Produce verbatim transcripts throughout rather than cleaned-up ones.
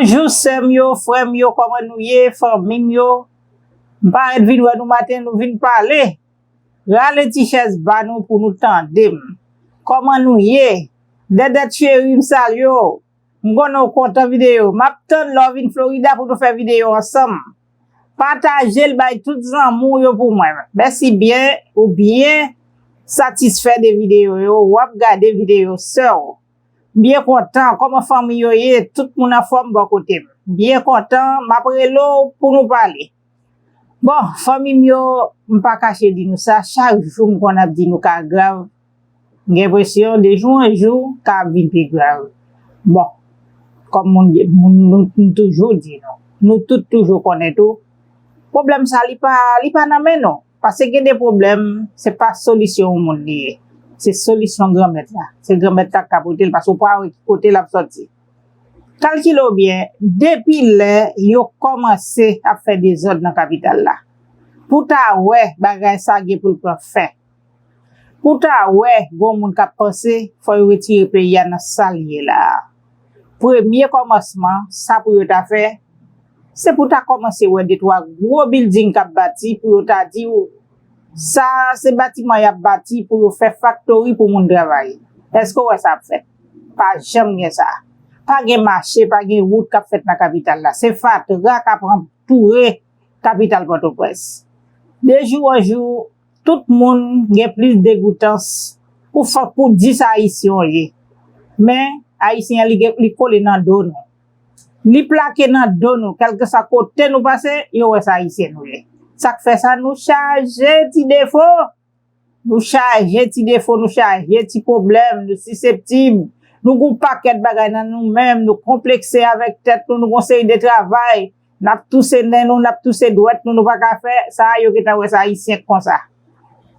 Jou sè m yo, frè m yo, kòman nou ye, fanmi m yo? M parèt vin wè nou maten, nou vin pale. Rale ti chèz ba nou pou nou tande m. Kòman nou ye? Dèdèt cheri, m salye w. M konnen w kontan videyo. M ap tann lè w vin Florida pou nou fè videyo ansanm. Pataje l bay tout zanmi w yo pou mwen. Mèsi byen, ou byen satisfè de videyo yo. W ap gade videyo sè w. M byen kontan. Kòman fanmi yo ye? Tout moun anfòm bò kote m. M byen kontan. M ap rele w pou nou pale. Bon, fanmi m yo, m pa kache di nou sa, chak jou m konn ap di nou ka grav. M gen enpresyon de jou an jou, ka ap vin pi grav. Bon, kòm moun, moun nou, nou toujou di nou, nou tout toujou konnen tou, pwoblèm sa li pa, li pa nan men nou. Paske gen de pwoblèm, se pa solisyon yon moun li ye. Se solisyon Granmèt la. Se Granmèt la k ka pote l, paske w pa wè ki kote l ap sòti. Kalkile w byen, depi lè yo kòmanse ap fè dezòd nan kapital la, pou ta wè bagay sa gen pou l pran fen. Pou ta wè gon moun k ap panse fò yo retire peyi a nan sa l ye la a. Premye kòmansman, sa pou yo ta fè, se pou ta kòmanse wè de twa gwo bilding k ap bati pou yo ta di w, sa se batiman y ap bati pou yo fè faktori pou moun travay. Èske w wè sa ap fèt? Pa janm gen sa. Pa gen mache, pa gen wout k ap fèt nan kapital la. Se fatra k ap antoure kapital Pòtoprens. De jou an jou, tout moun gen plis degoutans pou fè, pou di sa Ayisyen w ye. Men, Ayisyen an, li gen, li kole nan do nou. Li plake nan do nou, kèlkeswa kote nou pase, yo wè sa Ayisyen nou ye. Sa k fè sa, nou chaje ti defo. Nou chaje ti defo, nou chaje ti pwoblèm, nou siseptib. Nou gon pakèt bagay nan nou menm, nou konplekse avèk tèt nou, nou gon seri de travay. N ap touse nen nou, n ap touse dwèt nou, nou pa ka fè. Sa a, yo gentan wè sa Ayisyen k konsa.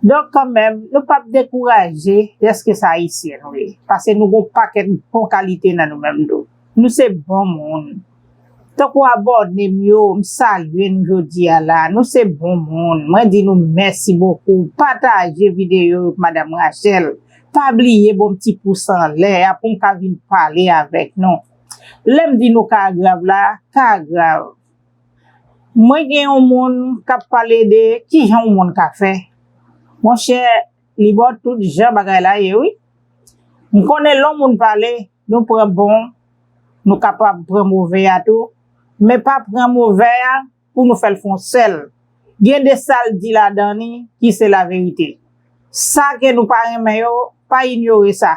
Donk, kanmenm, nou p ap dekouraje dèske sa Ayisyen nou ye. Paske nou gon pakèt bon kalite nan nou menm tou. Nou se bon moun. Tankou abòne m yo, m salye nou jodi a la. Nou se bon moun. Mwen di nou mèsi bokou. Pataje videyo yo pou Madam Rachel. Pa bliye bon ti pous anlè a pou m ka vin pale avèk nou. Lè m di nou ka grav la, ka grav. Mwen gen yon moun k ap pale de kijan yon moun ka fè. Monchè, li ba w tout jan bagay la ye, wi. M konnen lè yon moun pale, nou pran bon, nou kapab pran move a tou, men pa pran move a pou nou fè l fè yon sèl. Gen de sa l di ladan li ki se laverite. Sa ke nou pa renmen yo, pa inyore sa.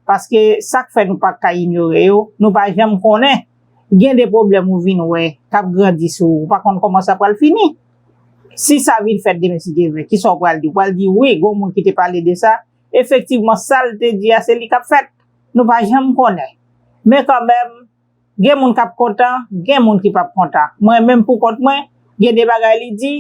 Paske sa k fè nou pa ka inyore yo, nou pa janm konnen. Gen de pwoblèm ou vin wè k ap grandi sou ou, ou pa konn kòman sa pral fini. Si sa vin fèt demen, si Dye vle, kisa w pral di? Ou pral di, wi, gon moun ki te pale de sa. Efektivman, sa l te di a, se li k ap fèt. Nou pa janm konnen. Men kanmenm, gen moun k ap kontan, gen moun ki p ap kontan. Mwen menm, pou kont mwen, gen de bagay li di,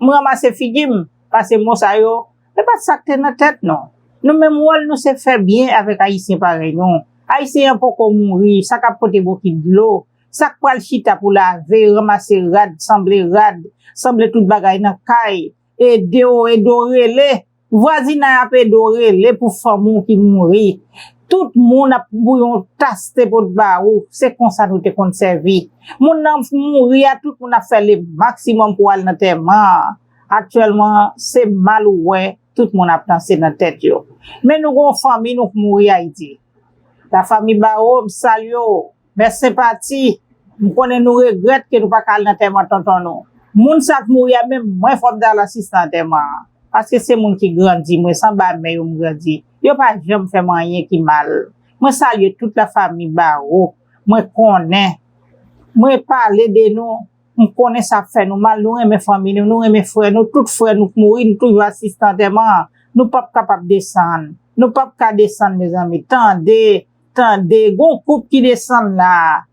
m ranmase figi m, paske mo sa yo, se pa t sa k te nan tèt nou. Nou menm, wòl nou se fè byen avèk Ayisyen parèy nou. Ayisyen an poko mouri, sa k ap pote bokit dlo, sa k pral chita pou lave, ranmase rad, sanble rad, sanble tout bagay nan kay, ede w, ede w rele. Vwazinay ap ede w rele pou fanmi w ki mouri. Tout moun ap bouyon tas te pot ba ou. Se konsa nou te konn sèvi. Moun nan mouri a, tout moun ap fè le maksimòm pou al nan antèman an. Aktyèlman, se mal ou wè, tout moun ap danse nan tèt yo. Men nou gon fanmi nou k mouri Ayiti. Lafanmi Baro, m salye w. Mè senpati, m konnen nou regrèt ke nou pa ka al nan antèman tonton nou. Moun sa k mouri a, menm mwen, fò m ta al asiste antèman an. Paske se moun ki grandi mwen, se anba men yo m grandi. Yo pa janm fè m anyen ki mal. Mwen salye tout lafanmi Baro. Mwen konnen. Mwen pale de nou. M konnen sa ap fè nou mal, nou renmen fanmi nou, nou renmen frè nou, tout frè nou k mouri, nou toujou asiste antèman an. Nou p ap kapab desann. Nou p ap ka desann, mezanmi. Tande, tande, gon koup ki desann la.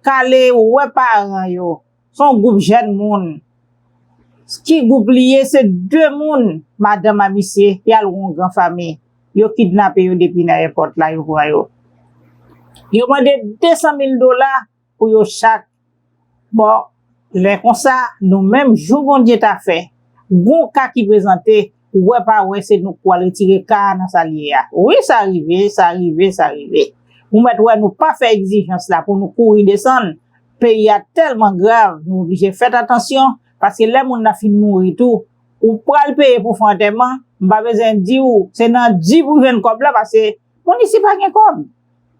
Kale, ou wè paran yo. Se yon gwoup jèn moun. Ki gwoup li ye? Se de moun, madanm a misye, y al wè yon gran fanmi. Yo kidnape yo depi nan èpòt la, yo pran yo. Yo mande de san mil dola pou yo chak. Bon, lè konsa, nou menm, jou Bondye ta fè, gon ka ki prezante, ou wè pa wè, se nou k pral retire ka a nan sa l ye a. Wi, sa rive, sa rive, sa rive. Ou mèt wè nou pa fè egzijans la pou nou kouri desann, Peyi a tèlman grav, nou oblije fèt atansyon, paske lè moun nan fin mouri tou, ou pral peye pou fè antèman, m pa bezwen di w, se nan di pou jwenn kòb la, paske moun isi pa gen kòb.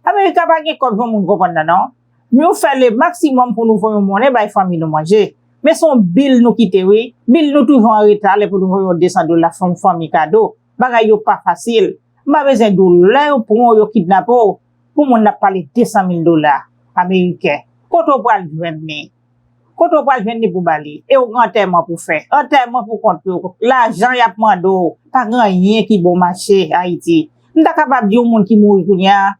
Amerika pa gen kòb, jan moun konprann nan non. Nou fè le maksimòm pou nou voye yon monnen bay fanmi nou manje. Men se yon bil nou kite wi. Bil nou toujou an reta lè pou nou voye yon de san dola fanmi kado. Bagay yo pa fasil. M pa bezwen di w, lè yo pran w, yo kidnape w, pou moun nan ap pale de san mil dola ameriken. Kote w pral jwenn li? Kote w pral jwenn li pou ba li? E w gen antèman pou fè. Antèman pou kont ou. Lajan y ap mande w. Pa gen anyen ki bon mache Ayiti. M ta kapab di yon moun ki mouri kounye a,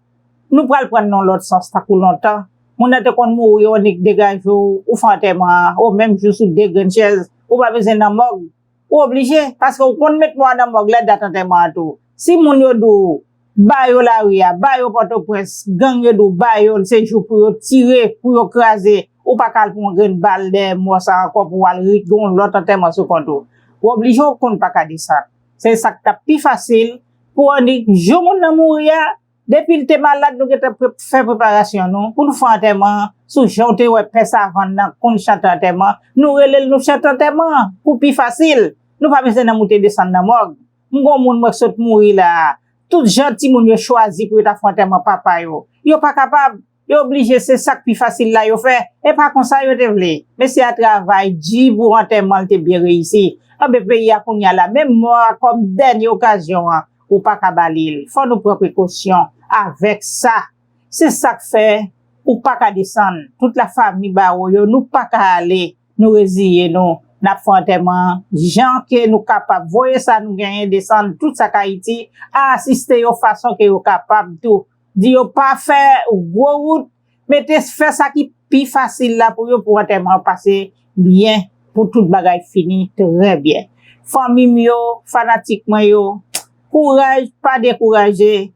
nou pral pran nan lòt sans tankou lontan. Moun nan te konn mouri, ou annik degaje w, ou fè antèman an, ou menm jis ou de grenn chèz, ou pa bezwen nan mòg. Ou oblije, paske ou konn met mò a nan mòg lè dat antèman an tou. Si moun yo di w, ba yo lari a, ba yo Pòtoprens, gang yo di w, ba yo, se jou pou yo tire, pou yo kraze, ou pa ka al pran yon grenn bal dèyè mò sa ankò pou w al ri, gen yon lòt antèman sou kont ou. Ou oblije, ou konn pa ka desann. Se sa k t ap pi fasil pou annik jou moun nan mouri a, depi l te malad, nou gentan pre- fè preparasyon nou pou nou fè antèman an. Sou jan w te wè pè savann nan konn chante antèman, nou rele l, nou chante antèman an pou pi fasil. Nou pa bezwen nan moute desann nan mòg. M gon moun mwen k sot mouri la a. Tout jan timoun yo chwazi pou yo ta fè antèman papa yo, yo pa kapab. Yo oblije, se sa k pi fasil la yo fè. E pa konsa yo te vle. Mesye a travay di pou antèman l te byen reyisi. Anben peyi a kounye a la, menm mò a kòm dènye okazyon an, ou pa ka ba li l. Fò nou pran prekosyon avèk sa. Se sa k fè ou pa ka desann. Tout lafanmi Bawo yo, nou pa ka ale. Nou reziye nou. N ap fè antèman an jan ke nou kapab. Voye sa nou genyen desann tout sa k Ayiti, asiste yo fason ke yo kapab tou. Di yo pa fè gwo wout, mete fè sa ki pi fasil la pou yo, pou antèman an pase byen, pou tout bagay fini trè byen. Fanmi m yo, fanatik mwen yo, kouraj, pa dekouraje.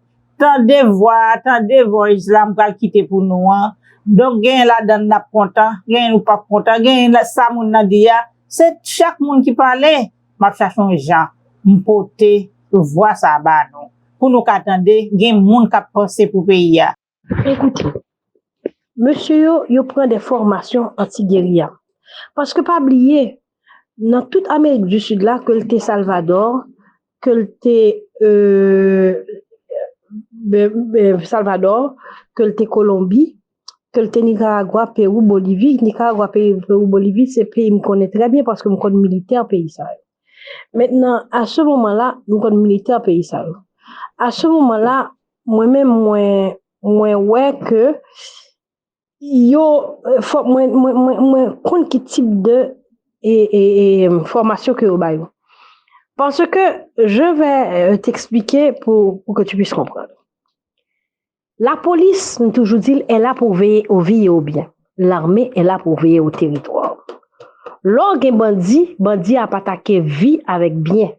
Tande vwa a, tande voice la m pral kite pou nou an. Donk, genyen ladan n n ap kontan, genyen nou p ap kontan, genyen la- sa moun nan di a, se chak moun ki pale. M ap chache yon jan m pote vwa sa a ba nou, pou nou ka tande, gen moun k ap panse pou peyi a. Ekoute, mesye yo, yo pran de fòmasyon anti-geriya. Paske pa bliye, nan tout Amerik di Sid la, ke l te Salvador, ke l te euh, ben- ben, Salvador, ke l te Kolonbi, ke l te Nikaragwa, Pewou, Bolivi. Nikaragwa, Pe- Pewou, Bolivi, se peyi m konnen trè byen paske m konn militè peyi sa yo. Mentnan, a se moman la, m konn militè peyi sa yo. A se moman la, mwen menm, mwen, mwen wè ke yo, euh, fò, mwen, mwen, mwen, mwen konn ki tip de e, e, e, fòmasyon ke yo ba yo. Parce que je vais euh, t'expliquer pour, pour que tu puisses comprendre. Lapolis, m toujou di l, est là pour veiller aux vies et aux biens. L'armée est là pour veiller au territoire. Lè w gen bandi, bandi ap atake vi avèk byen.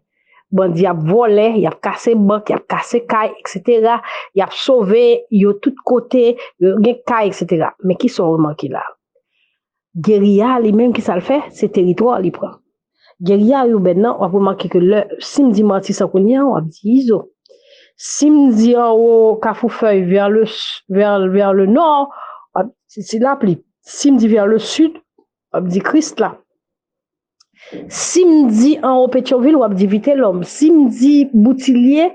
Bandi ap vòlè, y ap kase bank, y ap kase kay, et cetera. Y ap sove yo tout kote, yo gen kay, et cetera. Men kisa w remake la? Geriya li menm, kisa l fè? Se teritwa li pran. Geriya urbaine nan, w ap remake ke lè, si m di Matisan kounye a, w ap di Izo. Si m di anwo Kafou Fèy vers le, vers, vers le nord, w ap, se, se lapli. Si m di vers le sud, w ap di Krisla. Si m di anwo Petyonvil, w ap di Vitelòm. Si m di Boutilye,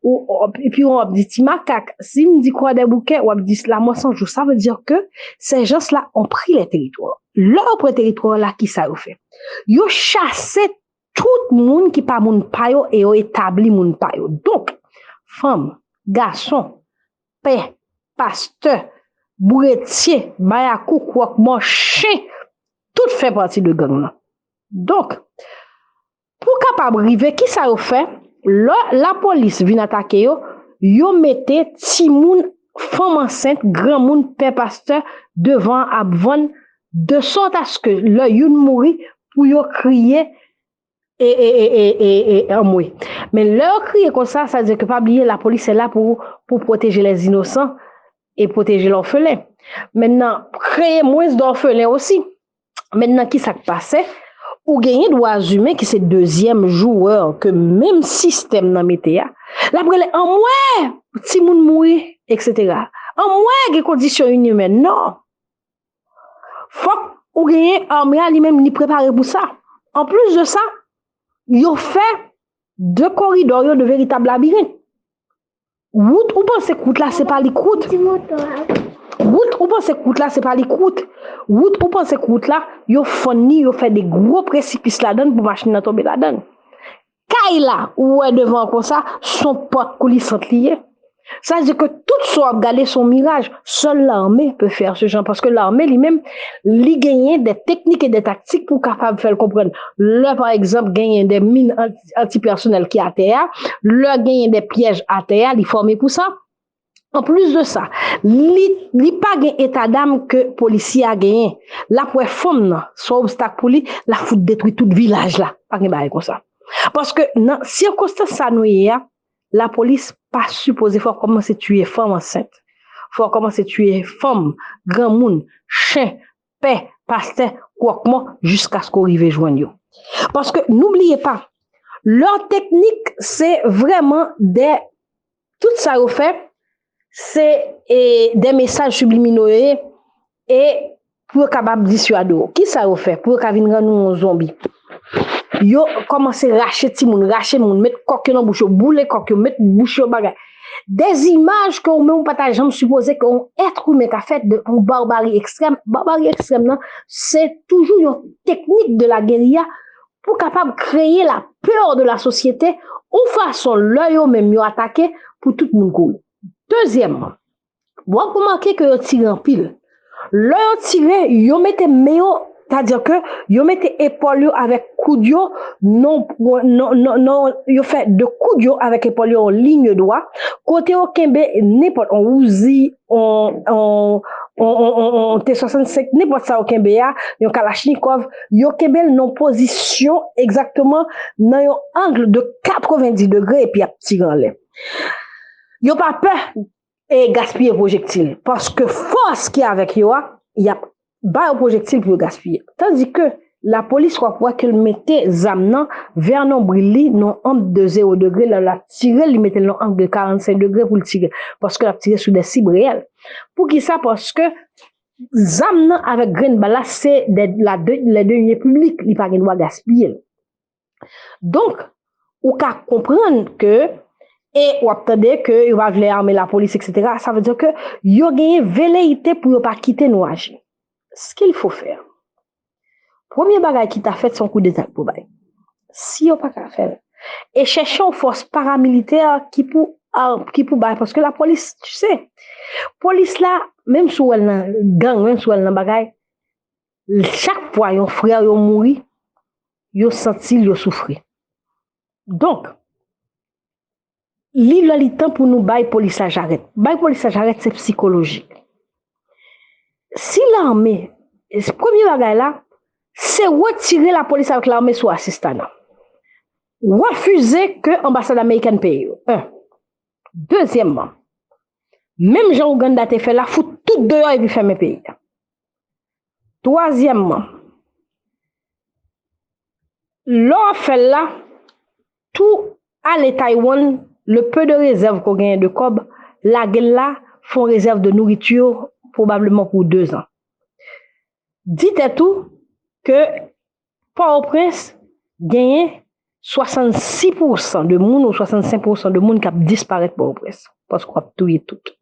ou, ou, epi w ap di Ti Makak. Si m di Kwadèboukè, w ap di Lamò Sanjou. Ça veut dire que ces gens-là ont pris les territoires. Lè yo pran teritwa la, kisa yo fè? Yo chase tout moun ki pa moun pa yo e yo etabli moun pa yo. Donk, fanm, gason, pè, pastè, bouretye, bayakou, kwòkmò, chen, tout fè pati de gang lan. Donk, pou kapab rive, kisa yo fè? Lè lapolis vin atake yo, yo mete timoun, fanm ansent, granmoun, pè, pastè devan ap vann, de sòt aske lè youn mouri, pou yo kriye e, e, e, e, e, e anmwe. Men lè yo kriye konsa, sa vle di ke pa bliye, lapolis se la pou, pou pwoteje les innocents e pwoteje lòfelen. Mentnan, kreye mwens dòfelen osi. Mentnan, kisa k pase? Ou genyen dwa imen ki se dezyèm jouwè ke menm sistèm nan mete a. L ap rele anmwe, timoun mouri, et cetera. Anmwe, gen kondisyon inimèn. Non. Fòk ou genyen ame a li menm li prepare pou sa. Anplis de sa, yo fè de koridò yo de veritab labirent. Wout ou panse k wout la se pa li k wout. Wout ou panse k wout la se pa li k wout. Wout ou panse k wout la, yo fann li, yo fè de gwo presipis ladan l pou machin nan tonbe ladan l. Kay la ou wè devan an konsa, se yon pòt koulisant li ye. Sa vle di ke tout sa w ap gade se yon miraj. Seule l'armée peut faire ce genre, paske lame li menm, li genyen de teknik e de taktik pou kapab fè l konprann. Lè pa egzanp genyen de min anti, antipèsonèl ki atè a, lè genyen de pyèj atè a, li fòme pou sa. Anplis de sa, li, li pa gen etadam ke polisye a genyen. L ap wè fanm nan se yon obstak pou li, l ap fout detwi tout vilaj la. Pa gen bagay konsa. Paske nan sikonstans sa nou ye a, lapolis pa sipoze fè w kòmanse tiye fanm ansent. Fè w kòmanse tiye fanm, granmoun, chen, pè, pastè, kwòkmò, jiskaske w rive jwenn yo. Paske nou bliye pa, lè teknik se vrèman de, tout sa yo fè, se e, de mesaj sibliminal yo ye, e pou yo kapab diswade w. Kisa yo fè pou yo ka vin rann ou yon zonbi? Yo kòmanse rache timoun, rache moun, met kòk yo nan bouch yo, boule kòk yo, met bouch yo bagay. De zimaj ke ou menm ou pa ta janm sipoze ke yon èt imen ka fè, de yon barbari ekstrèm. Barbari ekstrèm nan, se toujou yon teknik de la guérilla pou kapab kreye la peur de la société, yon fason lè yo menm yo atake pou tout moun kouri. Dezyèmman, w ap remake ke yo tire anpil. Lè yo tire, yo mete men yo, sètadi ke yo mete epòl yo avèk koud yo, non, non, non, non, yo fè de koud yo avèk epòl yo yon liy dwa, kote yo kenbe nenpòt yon Uzi, yon, yon, yon, yon, yon, yon T swasannsenk, nenpòt sa yo kenbe a, yon Kalachnikòv, yo kenbe l nan pozisyon egzakteman nan yon ang de katrevenndis degre epi y ap tire anlè. Yo pa pè e gaspiye pwojektil, paske fòs ki avèk yo a, y ap ba yo pwojektil pou yo gaspiye. Tandike lapolis w ap wè ke l mete zam nan vè nonbril li nan angle de zewo degre, lè l ap tire l, li mete l nan angle de karannsenk degre pou l tire, paske l ap tire sou de sib reyèl. Poukisa? Paske zam nan avèk grenn bal la, se de, la de, les deniers publics, li pa gen dwa gaspiye l. Donk, ou ka konprann ke, e w ap tande ke yo pa vle ame lapolis, etsetera. Sa vle di ke yo genyen veleyite pou yo pa kite nou aji. Ce qu'il faut faire. Premye bagay ki ta fèt, se yon koudeta pou bay. Si yo pa ka fè l, e chèche yon fòs paramilitè ki pou, a, ki pou bay, paske lapolis, tu sais, polis la, menm si w wè l nan gang, menm si w wè l nan bagay, chak fwa yon frè yo mouri, yo santi l, yo soufri. Donk, li lè li tan pou nou bay polis la jarèt. Bay polis la jarèt, se sikolojik. Si lame, premye bagay la, se retire lapolis avèk lame sou asistana. Refize ke anbasad amerikèn peye yo. Un. Dezyèmman, menm jan Ouganda te fè la, fout tout deyò epi fèmen peyi a. Twazyèmman, lè w ap fè l la, tou ale Taiwan, le peu de rezèv ke w genyen de kòb, lage l la, fè yon rezèv de nouriti, pwobableman pou de zan. Di tèt ou ke Pòtoprens genyen swasannsis pousan de moun ou swasannsenk pousan de moun k ap disparèt Pòtoprens, paske w ap touye tout.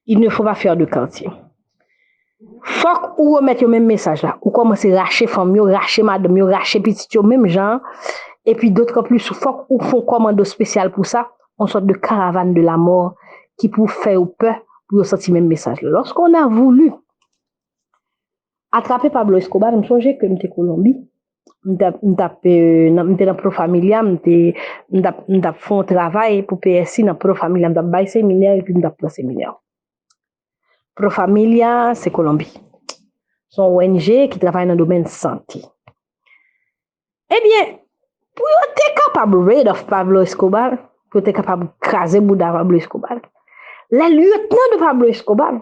Il ne faut pas faire de quartier. Fòk ou remèt yo menm mesaj la. Ou kòmanse rache fanm yo, rache madanm yo, rache pitit yo, menm jan an. Epi, dotranplis, fòk ou fè yon kòmando espesyal pou sa, yon sòt de karavàn de la mò ki pou fè yo pè, pou yo santi menm mesaj la. Lorsqu'on a voulu atrape Pablo Escobar, m sonje ke m te Kolonbi. M t ap, m t ap, euh, nan, m te nan Pro Familia, m te, m t ap, m t ap fè yon travay pou P S I nan Pro Familia, m t ap bay seminè epi m t ap pran seminè. Pro Familia, se Kolonbi. Se yon O N G ki travay nan domèn sante. Ebyen, pou yo te kapab rid of Pablo Escobar, pou yo te kapab kraze bouda Pablo Escobar, les lieutenants de Pablo Escobar,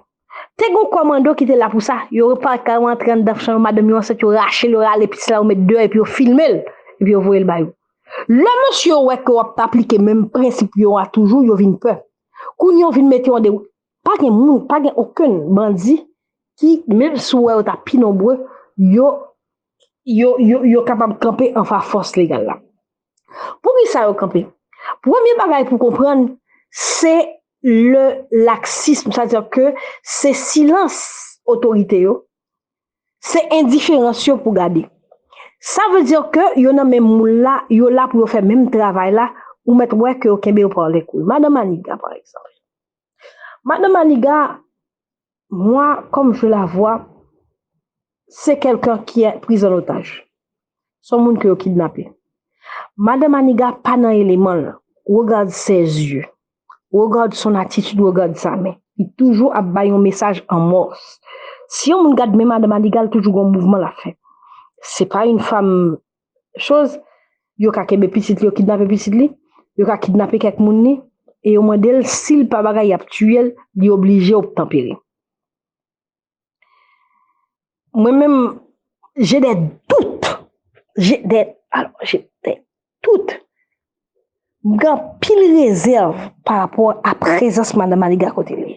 te gen yon kòmando ki te la pou sa. Yo pa ka rantre anndan chanm madanm yo ansent, yo rache l, yo rale pitit la, yo met deyò, epi yo filme l, epi yo voye l ba yo. Lè mesye yo wè ke w ap aplike menm prensip yo a toujou, yo vin pè. Kounye a, yo vin mete yon de, pa gen moun, pa gen okenn bandi ki, menm si w wè yo ta pi nonbre, yo, yo, yo, yo kapab kanpe anfas fòs legal la. Poukisa yo kanpe? Premye bagay pou konprann, se le laksism, sa vle di ke se silans otorite yo, se endiferans yo pou gade. Sa vle di ke yo nan menm moul la, yo la pou yo fè menm travay la, ou mèt wè ke yo kenbe yo pa lè kou. Madan Maniga, pa egzanp. Madan Maniga, moi, comme je la vois, c'est quelqu'un qui est pris en otage. Se yon moun ke yo kidnape. Madan Maniga pa nan eleman l. Regarde ses yeux. Regarde son attitude, regarde sa men. Li toujou ap bay yon mesaj an mòs. Si yon moun gad men Madan Maniga, l toujou gon mouvman l ap fè. Se pa yon fanm choz, yo ka kenbe pitit li, yo kidnape pitit li, yo ka kidnape kèk moun li, e yo mande l si l pa bagay, y ap tiye l, li oblije obtanpere. Mwen menm, j'ai des doutes. J'ai des, alors, j'ai des doutes. M gen anpil rezèv pa rapò a prezans Madan Maniga kote li ye.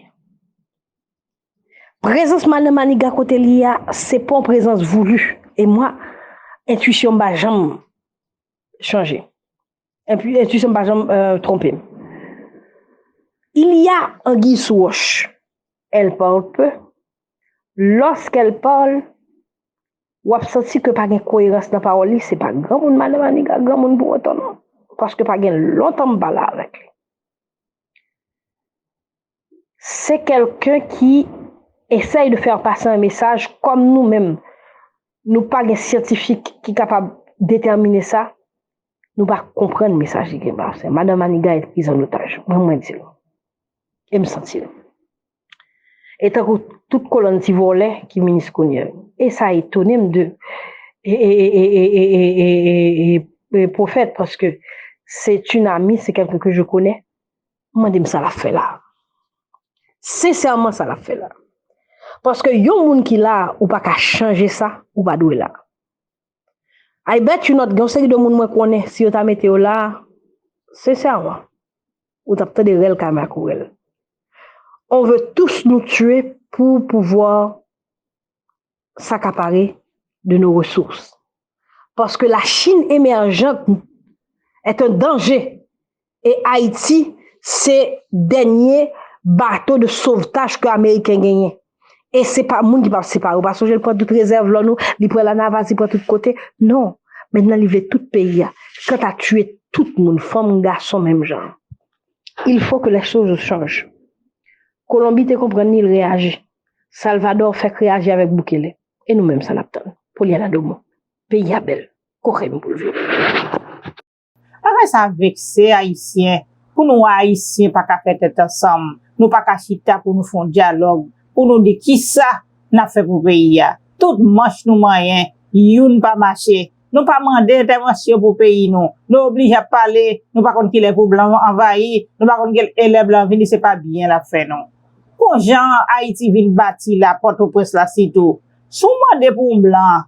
Prezans Madan Maniga kote li a, se pa yon prezans voulu. E mwa, entwisyon m pa janm chanje. Entwi-, entwisyon m pa janm, euh, twonpe m. Il y a anguille sous roche. Elle parle peu. Lorsqu'elle parle, w ap santi ke pa gen koerans nan pawòl li. Se pa granmoun Madan Maniga granmoun pou otan non. Paske pa gen lontan m pale avèk li. Se kèlken ki esèy de fè pase yon mesaj, kòm nou menm, nou pa gen syantifik ki kapab detèmine sa, nou pa konprann mesaj li gen pase. Madan Maniga est prise en otage. Mwen, mwen di l. E m santi l. E tankou tout kolòn ti vòlè ki minis kounye a. E sa etone m de e, e, e, e, e, e, e, e, e, e, e, pwofèt, paske se une amie, se quelqu'un que je connais. M mande m sa l ap fè la. Sensèman, sa l ap fè la. Paske yon moun ki la, ou pa ka chanje sa, ou pa dwe la. I bet you not, gen yon seri de moun mwen konnen, si yo ta mete yo la, sensèman, ou t ap tande rèl ka makourèl. On veut tous nous tuer pour pouvoir s'accaparer de nos ressources. Parce que la Chine émergente est un danger. Et Haïti, se dènye bato de sovtaj ke Ameriken genyen. E se pa moun ki p ap separe. Ou pa sonje l pran tout rezèv lò nou, li pran Lanavas, li pran tout kote. Non. Mentnan, li vle tout peyi a. Kanta tiye tout moun, fanm, gason, menm jan. Il faut que les choses changent. Kolonbi te konprann li, l reyaji. Salvador fèk reyaji avèk Bukele. E nou menm, sa n ap tann? Poliana Domo. Peyi a bèl. Kokoye m pou l vini. Bagay sa vekse Ayisyen. Pou nou wè Ayisyen pa ka fè tèt ansanm, nou pa ka chita pou nou fè yon dyalòg, pou nou di kisa n ap fè pou peyi a. Tout manch nou manyen, youn pa mache. Nou pa mande entèvansyon pou peyi nou. Nou oblije ap pale, nou pa konn kilè pou blan anvayi, nou pa konn kilè blan vini, se pa byen l ap fè nou. Kon jan Ayiti vin bati la, Pòtoprens la sitou, si w mande pou yon blan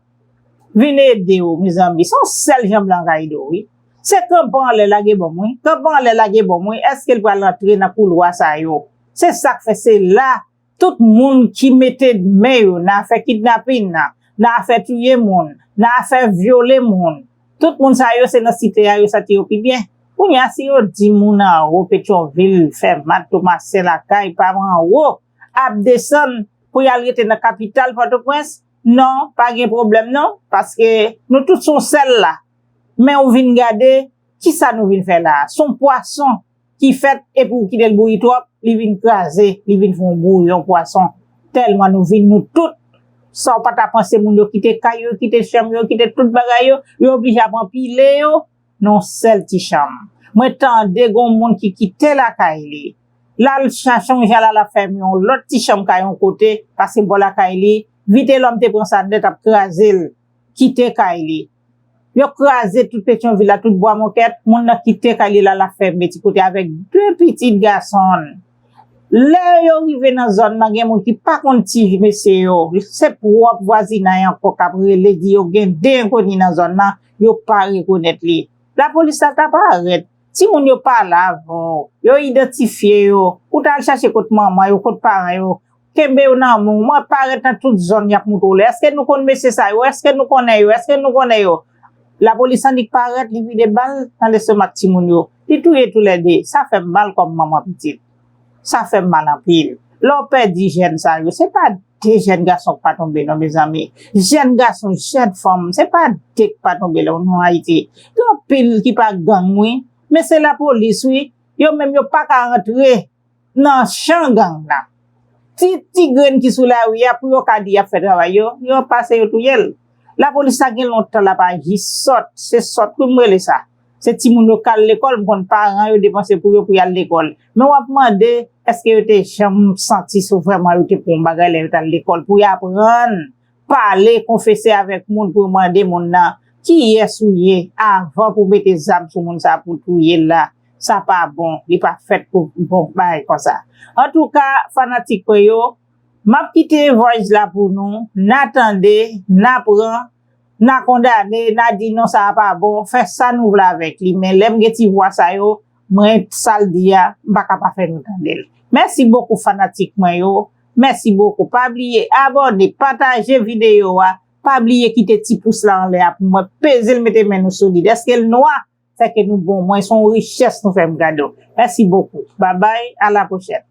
vin ede w, mezanmi, se yon sèl jan blan ka ede w, wi. Se kanpe anlè lage bonm, wi. Kanpe anlè lage bonm, wi. Èske l pral antre nan koulwa sa yo? Se sa k fè se la tout moun ki mete men yo nan afè kidnapin nan, nan afè touye moun, nan afè vyole moun, tout moun sa yo se nan site a yo santi yo pi byen. Kounye a, si yo di moun anwo Petyonvil, Fèmat, Tomasen, Lakay, pa anwo, ap desann pou y al rete nan kapital Pòtoprens, non, pa gen pwoblèm non, paske nou tout se yon sèl la. Men ou vin gade, kisa nou vin fè la a? Se yon pwason ki fèt epi ou kite l bouyi twòp, li vin kraze, li vin fè yon bouyon pwason. Tèlman nou vin, nou tout, sa w pa ta panse, moun yo kite kay yo, kite chanm yo, kite tout bagay yo, yo oblije ap anpile yo nan yon sèl ti chanm. Mwen tande gon moun ki kite lakay li, l al chache yon jan l al ap fèmen yon lòt ti chanm kay yon kote, paske bò lakay li, Vitelòm te pran sa nèt, ap kraze l, kite kay li. Yo kraze tout Petyonvil la, tout Bwa Mokèt, moun nan kite kay li la, l ap fèmen ti kote avèk de pitit gason l. Lè yo rive nan zòn nan, gen moun ki pa konn ti mesye yo, se pwòp vwazinay ankò k ap rele di yo gen de enkoni nan zòn nan, yo pa rekonèt li. Lapolis la ta parèt, timoun yo pale avè w, yo idantifye yo, ou ta al chache kot manman yo, kot paran yo, kenbe yo nan men w, mwen parèt nan tout zòn y ap montre w lè. Èske nou konn mesye sa yo? Èske nou konnen yo? Èske nou konnen yo? Lapolis annik parèt, li vide bal nan lestomak timoun yo. Li touye toulède. Sa fè m mal kòm manman pitit. Sa fè m mal anpil. Lè w pèdi jèn sa yo, se pa de jèn gason k pa tonbe non, mezanmi. Jèn gason, jèn fanm, se pa de k pa tonbe non, non Ayiti. Gen anpil ki pa gang, wi. Men se lapolis, wi. Yo menm, yo pa ka rantre nan chan gang nan. Ti, ti grenn ki sou lari a, pou yo ka di y ap fè travay yo, yo pase yo touye l. Lapolis la gen lontan l ap aji sòt, se sòt wi m rele sa. Se timoun yo k al lekòl, m konn paran yo depanse pou yo pou y al lekòl. Men w ap mande, èske yo te janm santi si vrèman yo te pran yon bagay lè yo t al lekòl, pou y aprann pale, konfese avèk moun, pou yo mande moun nan kiyès ou ye avan pou mete zam sou moun sa pou touye l la. Sa pa bon, li pa fèt pou bon bagay konsa. Antouka, fanatik mwen yo, m ap kite voice la pou nou, n a tande, n a pran, n a kondane, n a di non, sa a pa bon, fè sa nou vle avèk li. Men lè m gen ti vwa sa yo, mwen, sa l di a, m pa ka pa fè nou tande l. Mèsi bokou fanatik mwen yo. Mèsi bokou. Pa bliye abòne, pataje videyo a. Pa bliye kite ti pous la anlè a pou mwen. Peze l, mete men nou sou li. Dèske l nwa, sèke nou bon. Mwen, se yon richès nou fè m kado. Mèsi bokou. Babay, a la pwochèn.